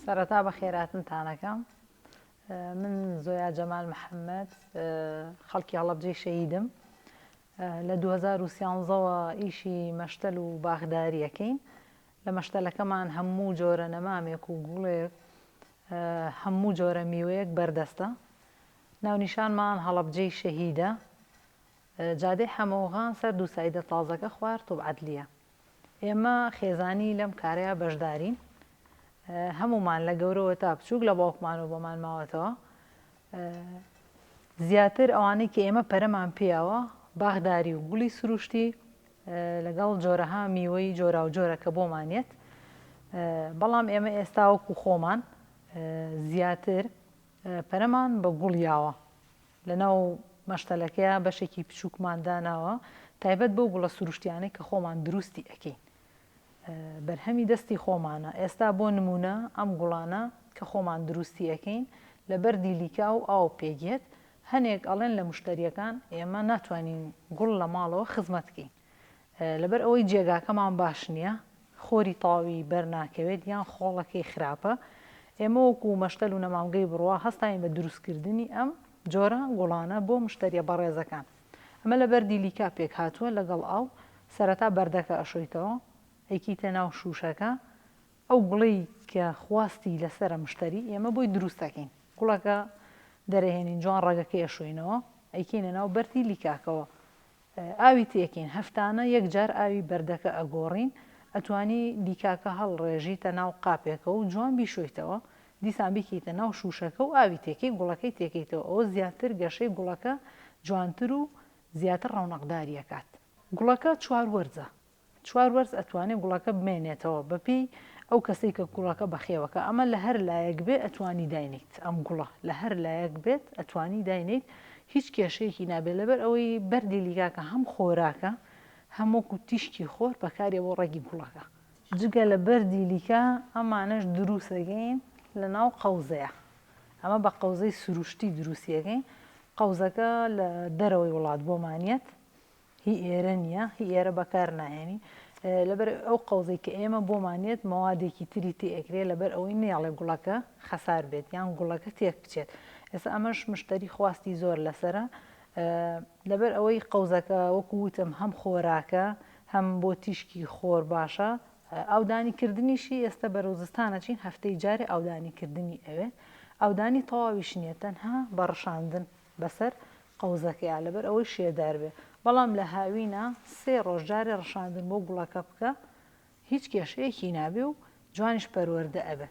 سەرەتا بەخێراتنتان ئەکەم. من زۆیا جەمال محەمەد خەڵکی هەڵەبجەی شەهیدم. لە 2013ەوە ئیشی مەشتەل و باخداری ئەکەین. لە مەشتەلەکەمان هەموو جۆرە نەمامێک و گوڵێک هەموو جۆرە میوەیەک بەردەستە. ناونیشانمان هەڵەبجەی شەهیدە. جادەی حەمەوغان سەر دووسایدە تازەکە خوار توب عەدلیە. ئێمە خێزانی لەم کارەیا بەشدارین. هەموومان لە گەورەوە تا بچووک لە باوکمانەوە بۆمان ماوەتەوە. زیاتر ئەوانەی کە ئێمە پەرەمان پێیاوە باخداری و گوڵی سروشتی لەگەڵ جۆرەها میوەی جۆراوجۆرە کە بۆمان یەت. بەڵام ئێمە ئێستا وەکو خۆمان زیاتر پەرەمان بە گوڵ یاوە. لەناو مەشتەلەکەیا بەشێکی بچووکمان داناوە تایبەت بەو گوڵە سروشتیانەی کە خۆمان دروستی ئەکەین. بەرهەمی دەستی خۆمانە. ئێستا بۆ نموونە ئەم گوڵانە کە خۆمان دروستی ئەکەین لە بەردی لیکاو و ئاو پێک یەت. هەنێک ئەڵێن لە مشتەریەکان ئێمە ناتوانین گوڵ لە ماڵەوە خزمەت کەین. لەبەر ئەوەی جێگاکەمان باش نییە، خۆری تەواوی بەر ناکەوێت یان خۆڵەکەی خراپە، ئێمە وەکو مەشتەل و نەمامگەی بڕوا هەستاین بە دروستکردنی ئەم جۆرە گوڵانە بۆ مشتەریە بەڕێزەکان. ئەمە لە بەردی لیکا پێکهاتووە لەگەڵ ئاو، سەرەتا بەردەکە ئەشۆیتەوە، ئەیکەیتە ناو شووشەکە، ئەو گوڵەی کە خواستی لەسەرە مشتەری، ئێمە بۆی دروست ئەکەین. گوڵەکە دەرەهێنین جوان ڕەگەکەی ئەشۆینەوە، ئەیکەینە ناو بەردی لیکاکەوە، ئاوی تێکەین هەفتانە یەک جار ئاوی بەردەکە ئەگۆڕین ئەتوانی لیکاکە هەڵڕێژیتە ناو قاپێکە و جوان بیشۆیتەوە دیسان بیکەیتە ناو شوشەکە و ئاوی تێکەی گوڵەکەی تێکەیتەوە ئەوە زیاتر گەشەی گوڵەکە جوانتر و زیاتر ڕەونەقداری ئەکات. گوڵەکە چوار وەرزە چوار وەرز ئەتوانێ گوڵەکە بمێنێتەوە بەپێی ئەو کەسەی کە گوڵەکە بەخێوەکا ئەمە لە هەر لایەک بێ ئەتوانی داینێیت ئەم گوڵە لە هەر لایەک بێت ئەتوانی داینێیت هیچ کێشەیەکی نابێت لەبەر ئەوەی بەردی لیکاکە هەم خۆراکە هەم وەکو تیشکی خۆر بەکاریە بۆ ڕەگی گوڵەکە. جگە لە بەردی لیکا ئەمانەش دروسەکەین لە ناو قەوزەیە ئەمە بە قەوزەی سروشتی دروسیەکەین قەوزەکە لە دەرەوەی وڵات بۆمانیەت هی ئێرە نییە هی ئێرە بەکار ناهێنی لەبەر ئەو قەوزەی کە ئێمە بۆمان یەت مەوادێکی تری تێ ئەکرێ لەبەر ئەوەی نەیەڵێ گوڵەکە خەسار بێت یان گوڵەکە تێک بچێت ئێستا ئەمەش مشتەری خواستی زۆر لەسەرە لەبەر ئەوەی قەوزەکە وەکو وتم هەم خۆراکە هەم بۆ تیشکی خۆر باشە ئاودانی کردنیشی ئێستا بەرەو زستانە چین هەفتەی جارێ ئاودانی کردنی ئەوێت ئاودانی تەواویش نییە تەنها بە ڕشاندن بەسەر قەوزەکەیا لەبەر ئەوەی شێدار بێ بەڵام لە هاوینا سێ ڕۆژ جارێ ڕشاندن بۆ گوڵەکە بکە هیچ کێشەیەکی نابێ و جوانیش پەروەردە ئەبێ.